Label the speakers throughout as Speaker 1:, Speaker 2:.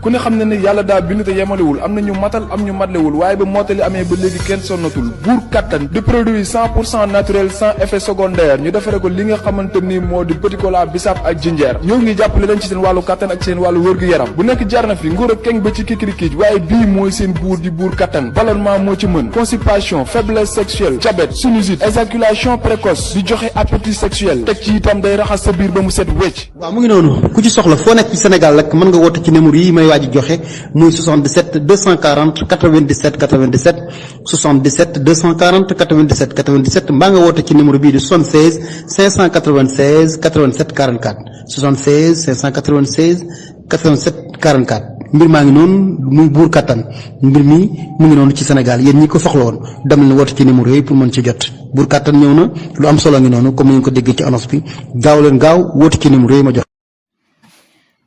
Speaker 1: ku ne xam ne ni yàlla daa bind te yemalewul am na ñu matal am ñu matlewul waaye ba mottali amee ba léegi kenn sonnatul buur kattan di produit 100% naturel sans effet secondaire ñu defare ko li nga xamante ni moo di petit cola bisaab ak jinjeer ñoo ngi jàppale leen ci seen wàllu kattan ak seen wàllu wërgu-yaram bu nekk jarna fi nguur ak keng ba ci kikirikiij waaye bii mooy seen buur di buur kattan ballonnement moo ci mën constipation faiblesse sexuelle diabète sinusite éjaculation précoce di joxe appétit sexuel teg ci itam day raxas sa biir ba mu set wecc.
Speaker 2: waaw mu ngi noonu ku ci soxla foo nekk ci Sénégal rek mën nga woote ci numéro yi may waaj a joxe muy 77 240 97 97 77 240 97 97 mbaa nga woote ci numéro bii di 76 596 87 44 76 596 87 44 mbir maa ngi noonu muy buur kattan mbir mi mu ngi noonu ci Sénégal yéen ñi ko soxla woon dem leen woote ci numéro yooyu pour mën ci jot buur kattan ñëw na lu am solo ngi noonu comme ni ngeen ko déggee ci annonce bi gaaw leen gaaw woote ci numéro yi ma jox.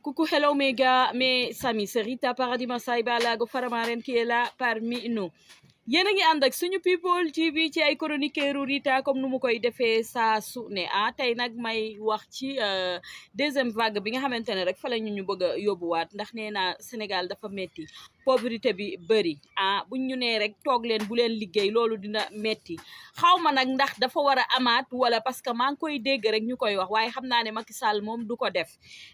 Speaker 3: Coucou, hello mes gars, mes amis, c'est Rita Paradis Massaï Balago Faramaren qui est là parmi nous. Yéen a ngi ànd ak suñu people TV ci ay chroniqueur Rita comme nu mu koy defee saa su ne tey nag may wax ci deuxième vague bi nga xamante ne rek fa la ñu bëgg a yóbbuwaat ndax nee naa Sénégal dafa metti pauvreté bi bëri buñ ñu nee rek toog leen bu leen liggéey loolu dina metti xaw ma nag ndax dafa war a amaat wala parce que maa ngi koy dégg rek ñu koy wax waaye xam naa ne Macky Sall moom du ko def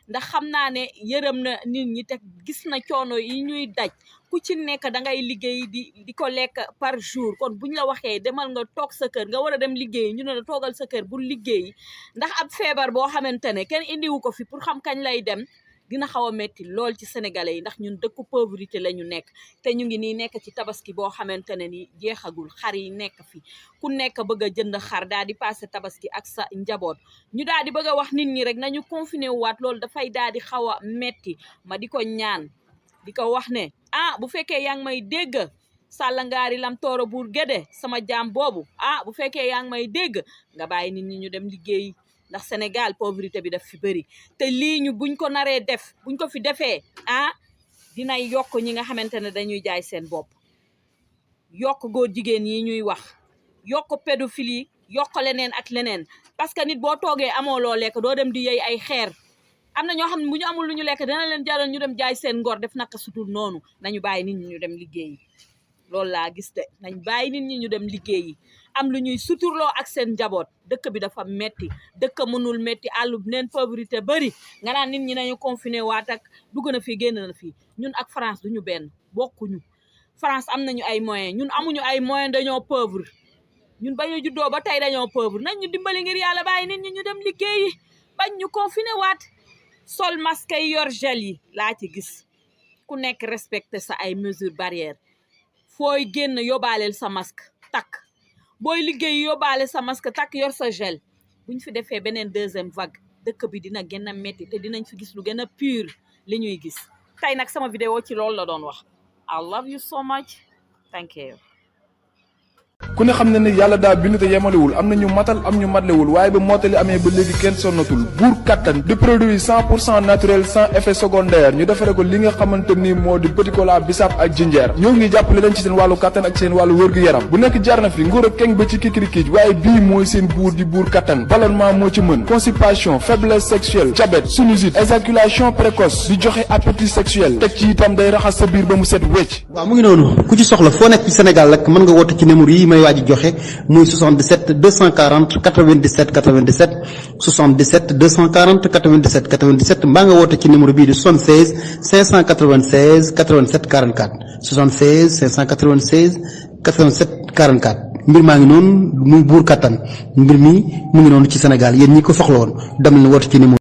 Speaker 3: ndax xam naa ne yërëm na nit ñi te gis na coono yi ñuy daj ku ci nekk da ngay liggéey di ko lekk par jour kon buñ la waxee demal nga toog sa kër nga war a dem liggéey ñu ne la toogal sa kër bul liggéey ndax ab feebar boo xamante ne kenn indiwu ko fi pour xam kañ lay dem dina xaw a metti lool ci sénégalais yi ndax ñun dëkku pauvreté la ñu nekk te ñu ngi nii nekk ci tabaski boo xamante ne ni jeexagul xar yi nekk fi ku nekk bëgg a jënd xar daal di passé tabaski ak sa njaboot ñu daal di bëgg a wax nit ñi rek nañu confiné waat loolu dafay daal di xaw a metti ma di ko ñaan di ko wax ne bu fekkee yaa ngi may dégg sàllangaari lam tooro buur géde sama jaam boobu bu fekkee yaa ngi may dégg nga bàyyi nit ñi ñu dem liggéey ndax Sénégal pauvreté bi daf fi bëri te lii ñu buñ ko naree def buñ ko fi defee dinay yokk ñi nga xamante ne dañuy jaay seen bopp yokk góor jigéen yi ñuy wax yokk pédophilie yokk leneen ak leneen parce que nit boo toogee amoo loo lekk doo dem di yey ay xeer am na ñoo xam ne bu ñu amul lu ñu lekk dana leen jaral ñu dem jaay seen ngor def naka sutul noonu nañu bàyyi nit ñi ñu dem liggéeyi loolu laa gis de nañ bàyyi nit ñi ñu dem liggéeyi am lu ñuy suturloo ak seen njaboot dëkk bi dafa metti dëkk mënul metti àllub neen pauvreté bëri nga naan nit ñi nañu confiné waat ak dugg na fii génn na fii ñun ak France duñu benn bokkuñu France am nañu ay moyens ñun amuñu ay moyens dañoo pauvre ñun ba ñu juddoo ba tey dañoo pauvre nañ ñu dimbali ngir yàlla bàyyi nit ñi ñu dem liggéeyi bañ ñu confiné waat sol masque yi yor gel yi laa ci gis ku nekk respecté sa ay mesures barrières fooy génn yóbbaaleel sa masque takk booy liggéey yóbbaale sa masque takk yor sa gel buñ fi defee beneen deuxième vague dëkk bi dina gën a metti te dinañ fi gis lu gën a pur li ñuy gis tey nag sama vidéo ci loolu la doon wax I love you so much thank you.
Speaker 1: ku ne xam ne ni yàlla daa bind te yemalewul am na ñu matal am ñu matlewul waaye ba mottali amee ba léegi kenn sonnatul buur kattan di produit 100% naturel sans effet secondaire ñu defare ko li nga xamante ni moo di petit cola bisaab ak jinjeer ñoo ngi jàppale leen ci seen wàllu kattan ak seen wàllu wërgu-yaram bu nekk jarna fi nguur ak keng ba ci kikirikiij waaye bii mooy seen buur di buur kattan ballonnement moo ci mën constipation faiblesse sexuelle diabète sinusite éjaculation précoce di joxe appétit sexuel teg ci itam day raxas sa biir ba mu set wecc.
Speaker 2: waaw mu ngi noonu ku ci soxla foo nekk ci Sénégal rek mën nga woote ci numéro yi may waaj a joxe muy 77 240 97 97 77 240 97 97 mbaa nga woote ci numéro bii di 76 596 87 44 76 596 87 44 mbir maa ngi noonu muy buur kattan mbir mi mu ngi noonu ci Sénégal yéen ñi ko soxla woon dem leen woote ci numéro